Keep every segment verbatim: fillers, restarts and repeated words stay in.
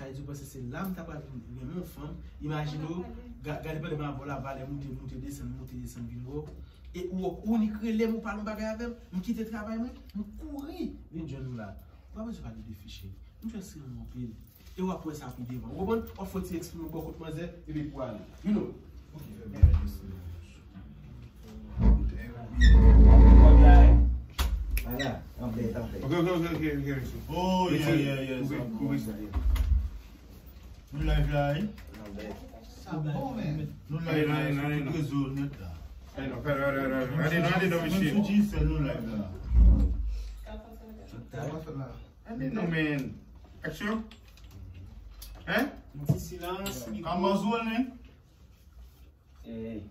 Sa vle di, ou panse se la m ta pral vin renmen yon fanm? Imajine w, ga- gade pandan m avè w la, valè moute, moute, desann, moute, desann, vin wè w. E ou, ou nik rele m, ou pale yon bagay avè m, m kite travay mwen, m kouri vin jwenn ou la. Ou pa bezwen pale de fi, cheri. M jwenn sirèl mwen anpil. E w ap wè sa pi devan. Ou konprann? W ap fè yon ti eksprime bò kot manzè, epi pou ale. You know? Ala, anbèt, anbèt. Ok, ok, ok, ok, ok, ok. Oh, yeah, yeah, yeah, sa bon. Nou live la, wi. Sa bon, men. Nou live la, sou tout rezo nèt la. Menm sou Digicel, nou live la. Ale non, men. Aksyon. Hein? Yon ti silans. Kòman zò, nen? Ey.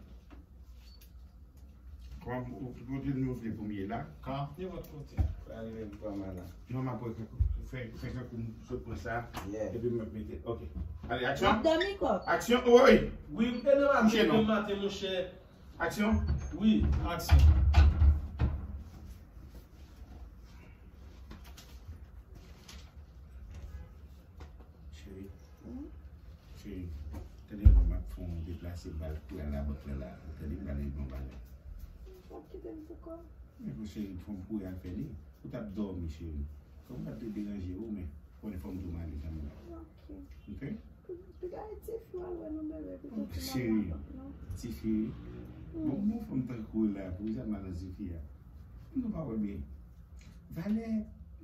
Kòman ou, ou te nou vle pou m ye la? Kan? Nenpòt kote. Fè rive m pran mala. Non, m ap fè, fè, fè tankou m sot pran sa. Yeah. Epi m ap mete. Ok. Ale, aksyon. W ap dòmi, kòk? Aksyon, wi. Wi, m te nan la demen maten, monchè. Aksyon. Wi. Aksyon. Cheri. Hmm? Cheri, tande mwen, m ap fè yon deplase bal pou al labank lan la. Ou tande m pale yon bagay. Ou p ap kite m pou kò? Men pou cheri, fò m kouri al fè li. Ou t ap dòmi, cheri. Fò m pa t vle deranje ou, men konnen fò m tou m ale kanmenm. Ok. Ok? Piga e tifi w al wè nou bebe, piga ti mama non. Cheri, tifi. Hmm. Bon, bon fanm tankou w la, poukisa m al nan tifi a? Nou pa wè byen. Valè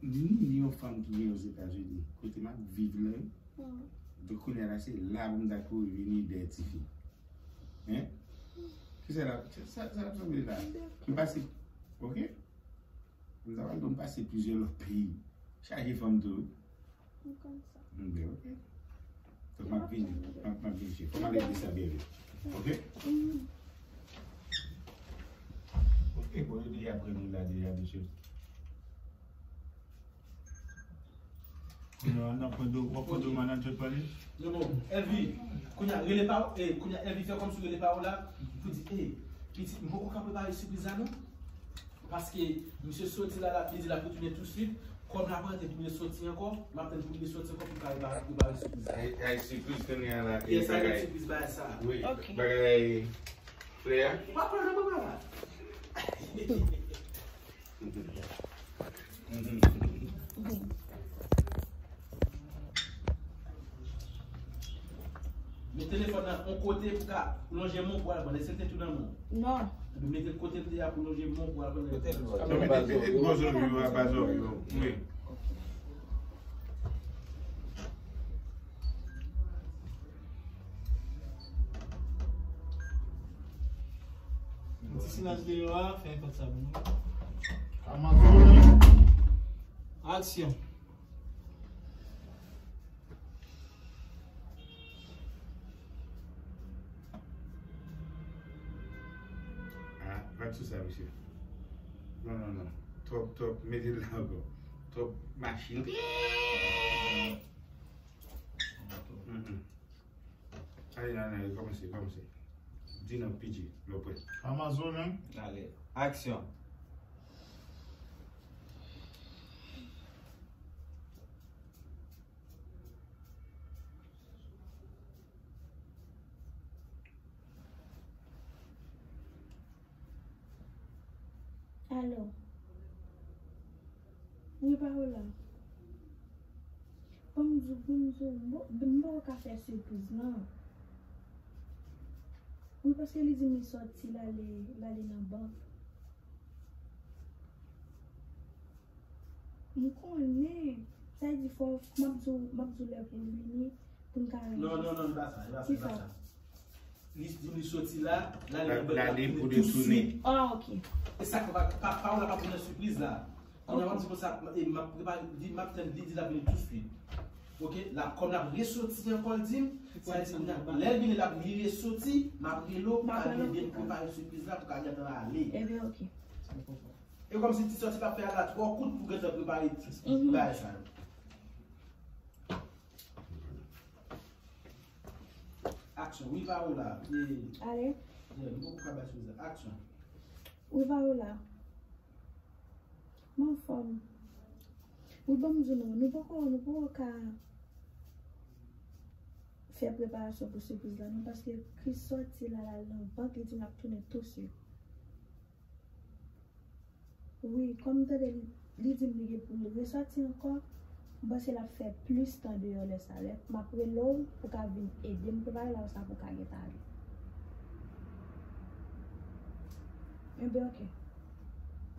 ni yon fanm ki gen Ozetazini, kote m ap viv lan, wi. Hmm. Donk, kounye a la, se la pou m ta kouri vini dèyè tifi. Hein? Kisa la, sa, sa, sa l ap sanble la? M pase, ok? M ta pral di w m pase plizyè lòt peyi. Chaje fanm tou, wi. M konn sa. M byen, ok. Donk, m ap vini. M ap, m ap vini, cheri. Fò m ale di sa byen vit. Ok? Mhm. Ok, bon, yo deja pran nou la, deja, mesye. Kounye a, n ap pran do, w ap pran do manager pale? Non, non, Elvi, kounye a, rele pa, eh, kounye a, Elvi, fè kòmsi w rele pa w la, pou di, eh, pitit, m poko ka prepare sipriz la, non. Paske misye soti la, la, li di l ap retounen tousuit. Kòm l ap rantre pou l soti ankò, m ap tann pou l soti ankò pou l ka prepare, prepare sipriz la. Ay, ay, sipriz kounye a la, e bagay. Yes, ay, sipriz bagay sa. Wi, ok. Bagay flè a. Ou pa pran nan mwen la. Met telefòn nan yon kote pou ka lonje men w pou al pran l. Èske l te tou nan men w? Non. Ebyen, mete l kote l te a pou lonje men w pou al pran l. Kote l? Non, mete, mete bò zòrye yo, anba zòrye yo. Wi. Yon ti silans deyò a, fè enpòt sa pou nou. Amazon. Aksyon. Ah, pa t sou sa, mesye. Non, non, non. Twòp, twòp, mete l la ankò. Twòp machin. Mm, mm. Ale, ale, ale, kòmanse, kòmanse. Di nan P J, lè w prè. Amazon, hein? Ale, aksyon. Alo. Wi, Paola. Ban m di w, ban m di w, m po-, m poko ka fè sipriz, non. Wi, paske li di m li sòti, l ale, l ale nan bank. M konnen. Sa vle di fò, m ap di w, m ap di w lè pou l vini, pou n ka... Non, non, non, li pa sa, li pa sa, li pa sa. Li di m li soti la, l ale nan bank la, l ale pou l tousuit. Ah, ok. E sa k pa, pa, Paola pa pran nan sipriz la. Kounye a, m ap di konsa, e m ap prepare, li, m ap tann, li di l ap vini tousuit. Ok, la, kòm l ap resoti ankò, l di m, sa vle di, lè l vini, l ap li resoti, m ap rele w, pou ka ede m prepare sipriz la, pou ka gentan ale. Ebyen, ok. E kòmsi ti sòti l ap fè a la twò kout pou gentan prepare ti bagay sa yo. Aksyon, wi, Paola. Ale. Yeah, m poko ka bay sou sa. Aksyon. Wi, Paola. M anfòm. Wi, ban m di w non, nou poko, nou poko ka, fè preparasyon pou sipriz la non, paske Chris sòti la, l al nan bank, li di m l ap tounen tou swit. Wi, kòm m tande li, li di m li gen pou l resòti ankò, m panse l ap fè plis tan deyò lè sa. Lè m ap rele w pou w ka vin ede m prepare la, sa pou w ka gen pale. Enben, oke.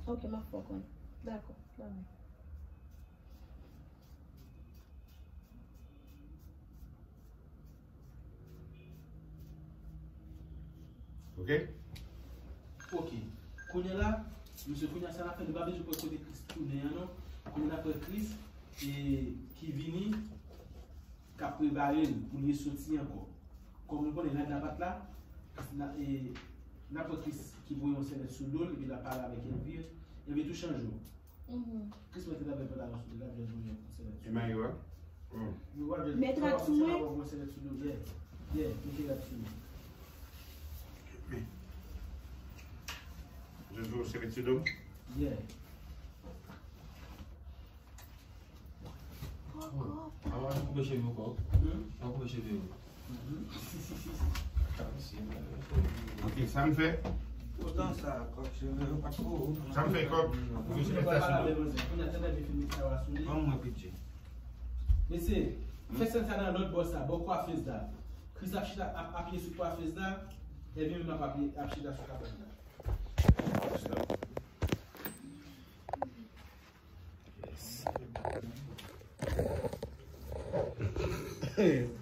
Oke, m ap fè w konnen. Dakò, babay. Ok? Ok. Kounye a la, mesye, kounye a sa n ap fè, nou pa bezwen pran kote Chris tounen an non. Kounye a n ap pran Chris e, ki vini, k ap prepare l pou l resòti ankò. Kòm nou konnen lagnapat la, n ap pran Chris ki voye yon sèvyèt sou do l epi l ap pale avèk Elvire. Elvire tou chanje w. Kris mwen te dapre pè la nan sou de la vyèj mwen yon sèvèt sou. E mayo a? Mete rad sou mwen. Yon sèvèt sou do. Yeah. Yeah, mete rad sou mwen. Men. Jojo, sèvèt sou do m? Yeah. Kòk, kòk. Avan, koupe cheve w, kòk. Avan, koupe cheve w. Ok, sa m fè? Otan sa, kòk, cheve yo pa t ko. Sa m fè, kòk? Ou gen sou mèt la sou do. Ban mwen pitye. Mesye, fè sèn sa nan lòt bò sa, bò kwafez la. Chris ap chita, ap apiye sou kwafez la, Elvire menm ap apiye, ap chita sou kabòn la. Yes.